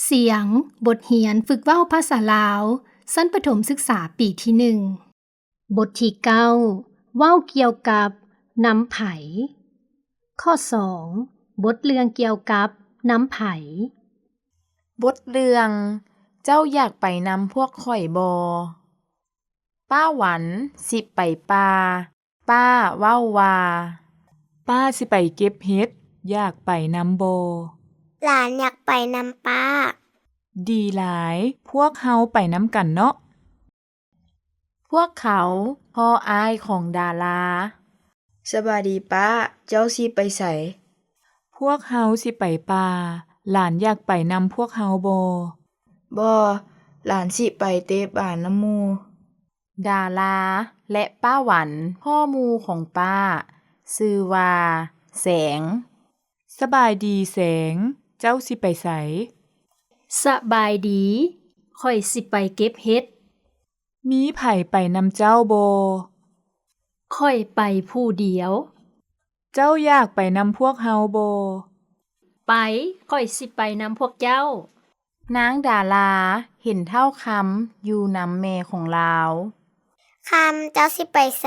ສຽງ ບົດຮຽນຝຶກເວົ້າພາສາລາວ ຊັ້ນປະຖົມສຶກສາປີທີໜຶ່ງ. ບົດທີເກົ້າ ເວົ້າກ່ຽວກັບນຳໃຜ. ຂໍ້ສອງ ບົດເລື່ອງກ່ຽວກັບນຳໃຜ. ບົດເລື່ອງ ເຈົ້າຢາກໄປນຳພວກຂ້ອຍບໍ່? ປ້າຫວັນຊິໄປປ່າ. ປ້າເວົ້າວ່າ ປ້າຊິໄປເກັບເຫັດ, ຢາກໄປນຳບໍ່? ຫຼານຢາກໄປນຳປ້າ. ດີຫຼາຍ, ພວກເຮົາໄປນຳກັນເນາະ. ພວກເຂົາພໍ້ອ້າຍຂອງດາລາ. ສະບາຍດີປ້າ, ເຈົ້າຊິໄປໃສ? ພວກເຮົາຊິໄປປ່າ, ຫຼານຢາກໄປນຳພວກເຮົາບໍ່? ບໍ່, ຫຼານຊິໄປເຕະບານນຳໝູ່. ດາລາ ແລະ ປ້າຫວັນ ພໍ່ໝູ່ຂອງປ້າ ຊື່ວ່າແສງ. ສະບາຍດີແສງ, ເຈົ້າຊິໄປໃສ? ສະບາຍດີ, ຂ້ອຍຊິໄປເກັບເຫັດ. ມີໃຜໄປນຳເຈົ້າບໍ່? ຂ້ອຍໄປຜູ້ດຽວ. ເຈົ້າຢາກໄປນຳພວກເຮົາບໍ່? ໄປ, ຂ້ອຍຊິໄປນຳພວກເຈົ້າ. ນາງດາລາເຫັນທ້າວຄຳຢູ່ນຳແມ່ຂອງລາວ. ຄຳ, ເຈົ້າຊິໄປໃສ?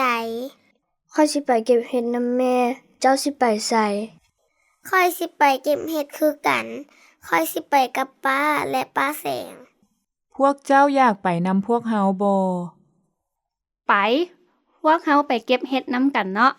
ຂ້ອຍຊິໄປເກັບເຫັດນຳແມ່. ເຈົ້າຊິໄປໃສ? ຂ້ອຍຊິໄປເກັບເຫັດຄືກັນ. ຂ້ອຍຊິໄປກັບປ້າ ແລະ ປ້າແສງ. ພວກເຈົ້າຢາກໄປນຳພວກເຮົາບໍ່? ໄປ, ພວກເຮົາໄປເກັບເຫັດນຳກັນເນາະ.